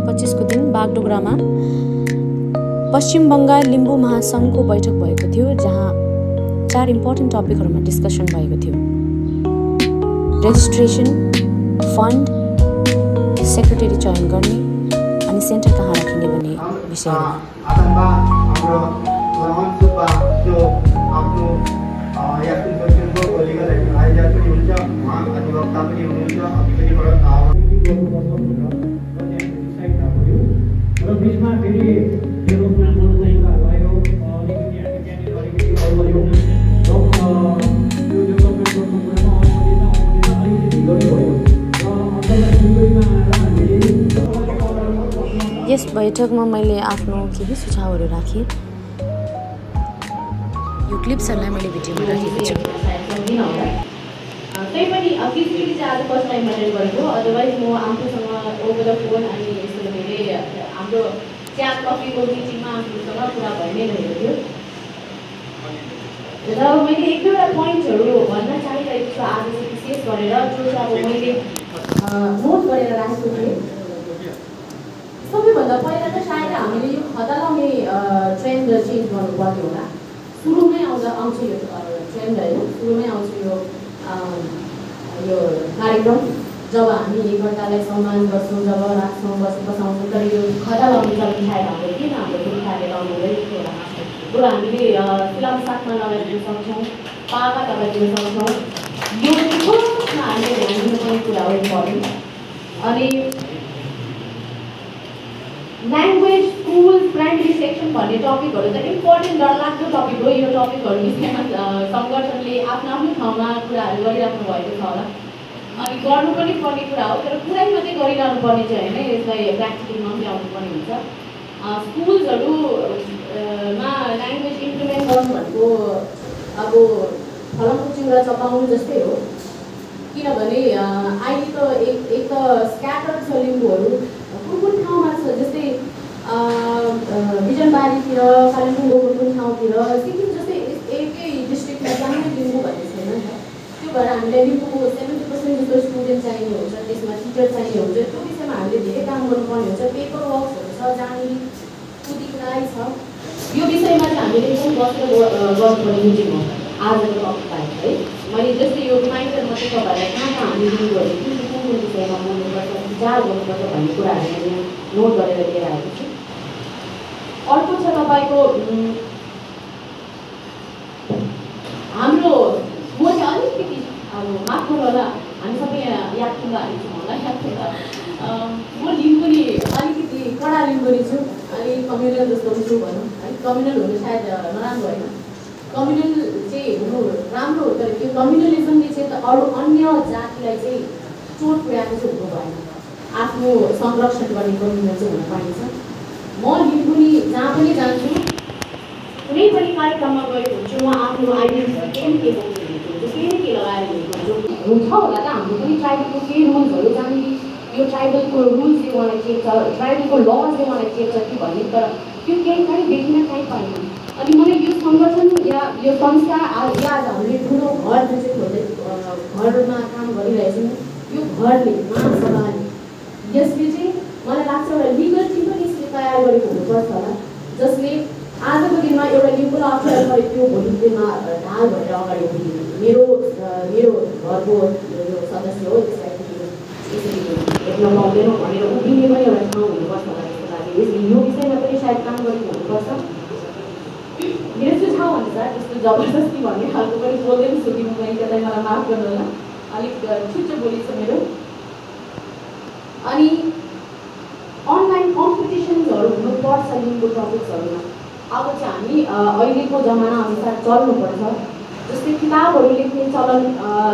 25 को दिन बागडोगरामा पश्चिम बङ्गाल लिम्बू महासङ्घको बैठक भएको थियो, जहाँ 4 इम्पोर्टेन्ट टपिकहरूमा डिस्कसन भएको थियो। रेजिस्ट्रेसन, फन्ड, सेक्रेटरी चयन गर्ने अनि सेन्टर कहाँ राखिने भन्ने विषयमा। यस बैठकमा मैले आफ्नो केही सुझावहरू राखेँ। यो क्लिप्सहरूलाई मैले भिडियोमा राखेको छु। त्यही पनि फिजिकली चाहिँ आज फर्स्ट टाइम अटेन्ड गरेको, अदरवाइज म आफूसँग ओभर द फोन अनि यस्तो धेरै हाम्रो चिया कफीको मिटिङमा आफूसँग कुरा भइ नै रहेको थियो। र मैले एक दुईवटा पोइन्ट्सहरू भन्न चाहिरहेको छु आज चाहिँ विशेष गरेर, जो चाहिँ अब मैले नोट गरेर राखेको थिएँ। सबैभन्दा पहिला त सायद हामीले यो खदा लाउने ट्रेन्ड चेन्ज गर्नुपर्ने होला। सुरुमै आउँछ यो ट्रेन्ड होइन, सुरुमै आउँछ यो कार्यक्रम जब हामी एकअर्कालाई सम्मान गर्छौँ, जब राख्छौँ, बसाउँछौँ। तर यो खदा लाउने चलन सायद हाम्रो किन हाम्रो पुर्खाले लाउनु हुँदैन होला। बरु हामीले फिल्म साथमा लगाइदिन सक्छौँ, पाका लगाइदिन सक्छौँ। यो फर्स्टमा हामीले ध्यान दिनुपर्ने कुरा हो इम्पोर्टेन्ट। अनि ल्याङ्ग्वेज, स्कुल, प्राइमेरी सेक्सन भन्ने टपिकहरू त इम्पोर्टेन्ट डरलाग्दो टपिक हो। यो टपिकहरू विषयमा सङ्गठनले आफ्नो आफ्नो ठाउँमा कुराहरू गरिराख्नु भएको छ होला, अनि गर्नु पनि पर्ने कुरा हो। तर कुरै मात्रै गरिरहनु पर्ने चाहिँ होइन, यसलाई प्र्याक्टिकलमा पनि ल्याउनु पर्ने हुन्छ। स्कुल्सहरूमा ल्याङ्ग्वेज इम्प्लिमेन्ट गर्नु भनेको अब फलामको चिउरा चपाउनु जस्तै हो। किनभने अहिले त एक त स्क्याटर्ड छ लिम्बूहरू, कुन ठाउँमा छ, जस्तै बिजनबारीतिर, कालिम्पोङको कुन ठाउँतिर, सिक्किम जस्तै एकै डिस्ट्रिक्टमा चाहिने लिम्बू भन्ने छैन नि त। त्यो भएर हामीलाई लिम्बूको 70% जस्तो स्टुडेन्ट चाहिने हुन्छ, त्यसमा टिचर चाहिने हुन्छ। त्यो विषयमा हामीले धेरै काम गर्नुपर्ने हुन्छ। पेपर वर्क्सहरू छ, जहाँनिर कुदिकुदाइ छ। यो विषयमा चाहिँ हामीले एकदम बसेर गर्नुपर्ने मिटिङ हो आजको टपिक बाहेक है। मैले जस्तै यो रिमाइन्डर मात्रै तपाईँहरूलाई कहाँ हामीले लिम्बूहरू कुन विषयमा बोल्नुपर्छ, विचार गर्नुपर्छ भन्ने कुराहरू मैले नोट गरेर लिएर आएको छु। अर्को छ तपाईँको हाम्रो, म चाहिँ अलिकति अब माफ गर्नु होला, हामी सबै याद खुल्ला हालिन्छौँ होला, याद खुल्ला। म लिम्बुनी अलिकति कडा लिम्बुनी छु, अलिक कम्युनल जस्तो छु भनौँ है। कम्युनल हुनु सायद नराम्रो होइन, कम्युनल चाहिँ हुनु राम्रो हो। तर त्यो कम्युनलिजमले चाहिँ त अरू अन्य जातिलाई चाहिँ चोट पुर्याएको चाहिँ हुनु भएन। आफ्नो संरक्षण गर्ने कम्युनल चाहिँ हुन पाइन्छ। म लिम्बुनी जहाँ पनि जान्छु, कुनै पनि कार्यक्रममा गएको हुन्छु, म आफ्नो आइडेन्टिटी केही न केही बोकेर हिँडेको हुन्छु, केही न केही लगाएर हिँडेको हुन्छु। हुन्छ होला त हाम्रो पनि ट्राइबलको केही रुल्सहरू, जहाँनिर यो ट्राइबलको रुल्सले मलाई के छ, ट्राइबलको लजले मलाई के छ कि भन्ने, तर त्यो केही कहीँ देखिन कहीँ पाइँदैन। अनि मलाई यो सङ्गठन या यो संस्था या आज हामीले ठुलो घर जुन चाहिँ खोज्दै घरमा काम गरिरहेछौँ, यो घरले महासभाले यसले चाहिँ मलाई लाग्छ एउटा लिगल टिम पनि यसले तयार गरेको हुनुपर्छ होला, जसले आजको दिनमा एउटा लिम्बूलाई अप्ठ्यारो परे त्यो भोलिको दिनमा ढाल भएर अगाडि उभिदिनु। मेरो घरको यो सदस्य हो, त्यसलाई यसरी हेर्न पाउँदैन भनेर उभिने पनि एउटा ठाउँ हुनुपर्छ होला जस्तो लाग्यो। यसले यो विषयमा पनि सायद काम गरेको हुनुपर्छ। मेरो सुझाउ अनुसार त्यस्तो जबरजस्ती भन्ने खालको पनि बोल्दै छु कि मैले, त्यसलाई मलाई माफ गर्नु होला, अलिक छिटो बोली छ मेरो। अनि अनलाइन कम्पिटिसन्सहरू हुनुपर्छ लिम्बू टपिक्सहरूमा। अब चाहिँ हामी अहिलेको जमाना अनुसार चल्नुपर्छ। जस्तै किताबहरू लेख्ने चलन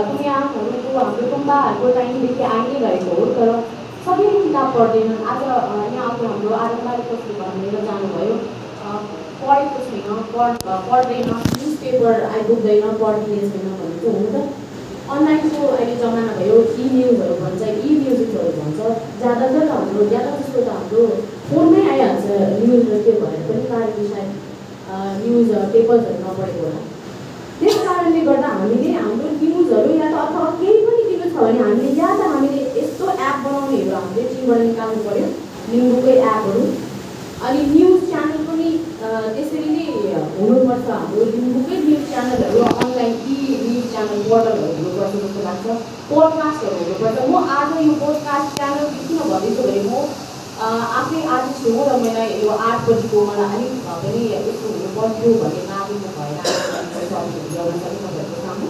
दुनियाँहरूको हाम्रो टुम्बाहरूको टाइमदेखि आइ नै रहेको हो, तर सबैले किताब पढ्दैनन्। आज यहाँको हाम्रो आरम्भले कसरी भनेर जानुभयो, पढेको छैन, पढ्दैन, न्युज पेपर आइपुग्दैन, पढ्दिने छैन भनेको हुनु त। अनलाइनको अहिले जमाना भयो, इ न्युजहरू भन्छ, इ म्युजिकहरू भन्छ। ज्यादातर हाम्रो ज्यादा जस्तो त हाम्रो फोनमै आइहाल्छ न्युज, र त्यो भएर पनि कारणले सायद न्युज पेपर्सहरू नपढेको होला। त्यस कारणले गर्दा हामीले हाम्रो न्युजहरू या त अथवा केही पनि दिनु छ भने हामीले या त हामीले यस्तो एप बनाउनेहरू हामीले टिमबाट निकाल्नु पर्यो, लिम्बूकै एपहरू अनि न्युज च्यानल पनि त्यसरी नै हुनुपर्छ। हाम्रो लिम्बूकै न्युज च्यानलहरू अनलाइन न्युज च्यानल पोर्टलहरू हुनुपर्छ जस्तो लाग्छ। पोडकास्टहरू हुनुपर्छ। म आज यो पोडकास्ट च्यानल किन भन्दैछु भने म आफै आर्टिस्ट हो र मलाई यो 8 बजीको मलाई अलिक पनि यस्तो हुनुपर्थ्यो भन्ने लागेको भएर ल्याउन सक्ने तपाईँहरूको सामु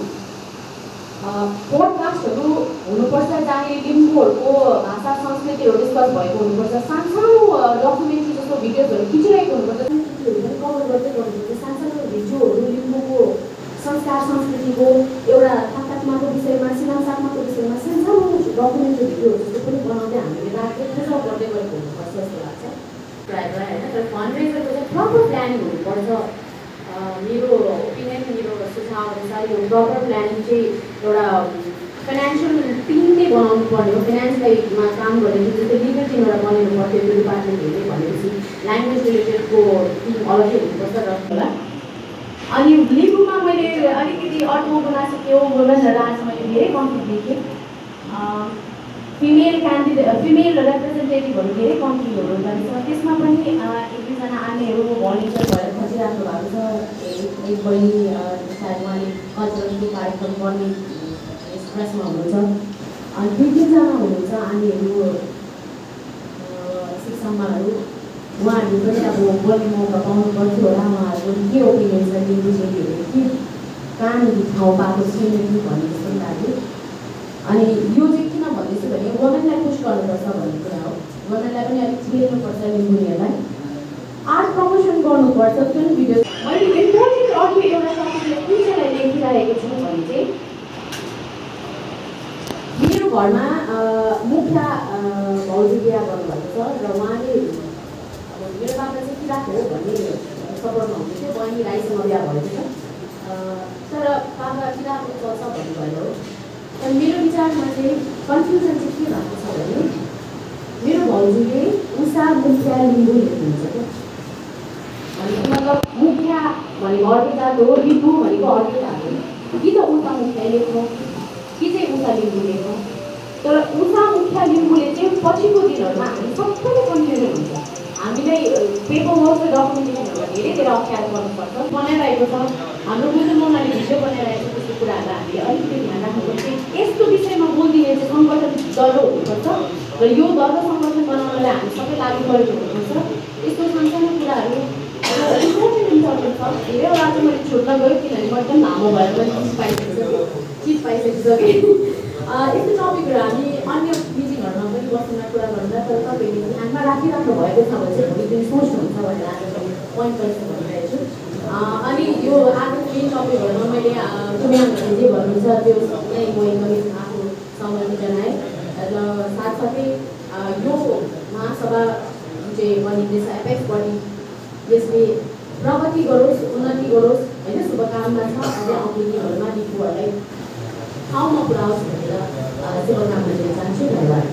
पोडकास्टहरू हुनुपर्छ जहाँनिर लिम्बूहरूको भाषा संस्कृतिहरू डिस्कस भएको हुनुपर्छ। सानसानो डकुमेन्ट्री जस्तो भिडियोजहरू खिचिरहेको हुनुपर्छ। संस्कृतिहरू पनि कभर गर्दै गर्नुपर्छ। सानसानो भिडियोहरू लिम्बूको संस्कार संस्कृतिको एउटा ताकतमाको विषयमा सिलामसाकमाको विषयमा सानसानो डकुमेन्ट्री भिडियोहरू जस्तो पनि बनाउँदै हामीले राख्दै प्रिजर्भ गर्दै गरेको हुनुपर्छ जस्तो लाग्छ प्रायः प्रायः होइन। तर फन्डरेजरको चाहिँ प्रपर प्लानिङ हुनुपर्छ। मेरो ओपिनियन मेरो सुझाव अनुसार यो प्रपर प्लानिङ चाहिँ एउटा फाइनेन्सियल टिम नै बनाउनु पर्ने हो। फाइनेन्समा काम गर्ने जस्तै लिगल टिम एउटा बनिनु पर्थ्यो त्यो डिपार्टमेन्टहरूले भनेपछि ल्याङ्ग्वेज रिलेटेडको टिम अलग्गै हुनुपर्छ र होला। अनि लिम्बूमा मैले अलिकति अर्को गुनासो के हो वुमेन आज मैले धेरै कम्ती देखेँ। फिमेल रिप्रेजेन्टेटिभहरू धेरै कम्तीहरू हुँदो रहेछ। त्यसमा पनि एक दुईजना आनेहरू भलिन्टियर भएर खसिराख्नु भएको छ। एक बहिनी सायद उहाँले कल्चरल कार्यक्रम गर्ने एक्सप्रेसमा हुनुहुन्छ। अनि दुई तिनजना हुनुहुन्छ आनेहरू शिक्षामाहरू उहाँहरू पनि अब बोल्ने मौका पाउनु पर्थ्यो होला। उहाँहरूको के ओपिनियन छ लिम्बू चेलीहरू के कहाँनिर ठाउँ पाएको छैन कि भन्ने जस्तो लाग्यो। अनि यो चाहिँ किन भन्दैछु भने वुमेनलाई पुस गर्नुपर्छ भन्ने कुरा हो। वुमेनलाई पनि अलिक छिर्नुपर्छ लिम्बूनीहरूलाई आर्ट प्रमोसन गर्नुपर्छ। जुन भिडियो मैले इम्पोर्टेन्ट अर्को एउटा टपिकले कुन चाहिँ लेखिरहेको छु भने चाहिँ मेरो घरमा मुखिया भाउजू बिहा गर्नुभएको छ र उहाँले मेरो बाबा चाहिँ किराँत हो भन्ने सपोर्टमा हुनुहुन्थ्यो। बहिनी राईसँग बिहा भएको छ तर बाबा किराँतको चल्छ भन्नुभयो। तर मेरो विचारमा चाहिँ कन्फ्युजन चाहिँ के भएको छ भने मेरो भाउजूले उषा मुखिया लिम्बू लेख्नुहुन्छ क्या। भनेको मतलब मुखिया भनेको अर्कै जात हो, लिम्बू भनेको अर्कै जात हो। कि त उषा मुखिया लेख्नु कि चाहिँ उषा लिम्बू लेख्नु। तर उषा मुखिया लिम्बूले चाहिँ पछिको दिनहरूमा हामी सबैले कन्फ्युजन हुन्छ। हामीलाई पेपर वर्क र डकुमेन्टेसनहरूमा धेरै धेरै अप्ठ्यारो गर्नुपर्छ। बनाइरहेको छ हाम्रो मुसलमानले भिडियो बनाइरहेको छ। त्यस्तो कुराहरूलाई हामीले अलिकति ध्यान राख्नुपर्छ। यस्तो विषयमा बोलिदिने चाहिँ सङ्गठन दल हुनुपर्छ र यो दल सङ्गठन बनाउनलाई हामी सबै लागु गरेको हुनुपर्छ। यस्तो सानसानो कुराहरू इम्पोर्टेन्ट इम्पोर्टेन्ट छ। धेरैवटा चाहिँ मैले छुट्न गयो किनभने म एकदम लामो भएर पनि चिज पाइसकिसकेँ। यस्तो टपिकहरू हामी अन्य मिटिङहरूमा पनि बसेर कुरा गर्दा तर तपाईँहरूले ध्यानमा राखिराख्नु भएको छ भने चाहिँ भोलि दिन सोच्नुहुन्छ भनेर आज पोइन्ट गरेर भनिरहेको छु। अनि यो आजको मेन टपिकहरूमा मैले कुम्याङहरूले जे भन्नुहुन्छ त्यो नै म एकदमै आफू सहमति जनाएँ र साथसाथै यो महासभा जुन चाहिँ बनिँदैछ एपेक्स बडी यसले प्रगति गरोस् उन्नति गरोस् होइन शुभकामना छ। अझै आउने दिनहरूमा लिम्बूहरूलाई ठाउँमा पुऱ्याओस् भनेर शुभकामना दिन चाहन्छु। धन्यवाद।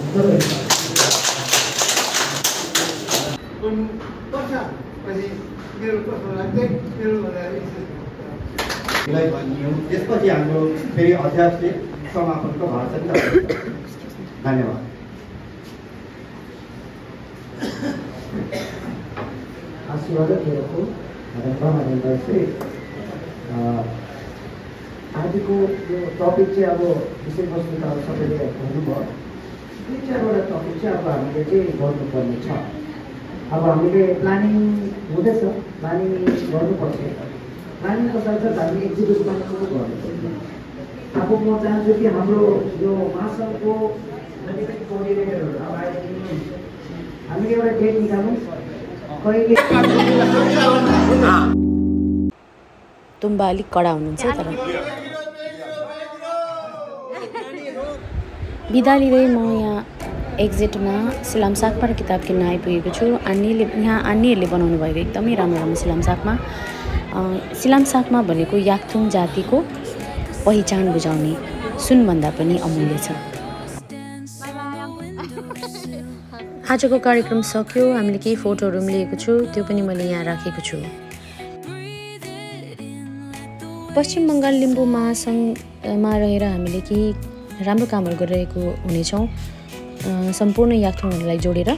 त्यसपछि हाम्रो फेरि अध्यक्षले समापनको भाषण गर्नुहुन्छ। धन्यवाद। आशीर्वादहरूको आजको यो टपिक चाहिँ अब विषयवस्तु त सबैले भन्नुभयो। दुई चारवटा टपिक चाहिँ अब हामीले चाहिँ गर्नुपर्ने छ। अब हामीले प्लानिङ हुँदैछ, प्लानिङ गर्नुपर्छ। प्लानिङको साथसाथ हामी एक्जिक्युसन पनि गर्नुपर्छ। अब म चाहन्छु कि हाम्रो यो महासङ्घको जति पनि कोअर्डिनेटरहरू अब आइदिनु हामीले एउटा डेट निकालौँ कहिले। तुम्बा अलिक कडा हुनुहुन्छ तर बिदा लिँदै म यहाँ एक्जिटमा सिलामसाकमा किताब किन्न आइपुगेको छु। यहाँ आन्नीहरूले बनाउनु भएको एकदमै राम्रो राम्रो सिलामसाकमा। सिलामसाकमा भनेको याक्थुङ जातिको पहिचान बुझाउने सुनभन्दा पनि अमूल्य छ। आजको कार्यक्रम सक्यो। हामीले केही फोटोहरू पनि लिएको छु, त्यो पनि मैले यहाँ राखेको छु। पश्चिम बङ्गाल लिम्बू महासङ्घमा रहेर हामीले केही राम्रो कामहरू गरिरहेको हुनेछौँ सम्पूर्ण याक्थुङहरूलाई जोडेर।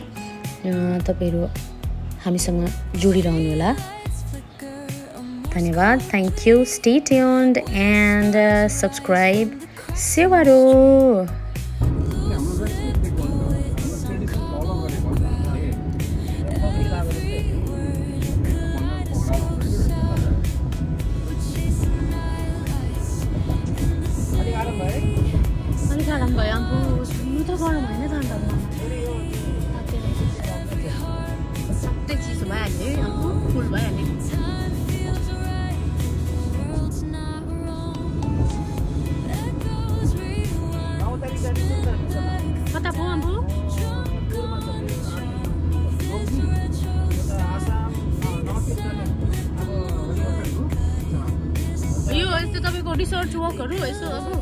तपाईहरु हामीसँग जोडिरहनु होला। धन्यवाद। Thank you. Stay tuned and subscribe सेवारो। अलिक आराम भयो। अब सुन्नु त गरम होइन त अन्त सबै चिसो भइहाल्यो है। अब फुल भइहाल्यो। कता पो अम्बु? यो यस्तो तपाईँको रिसर्च वर्कहरू यसो अब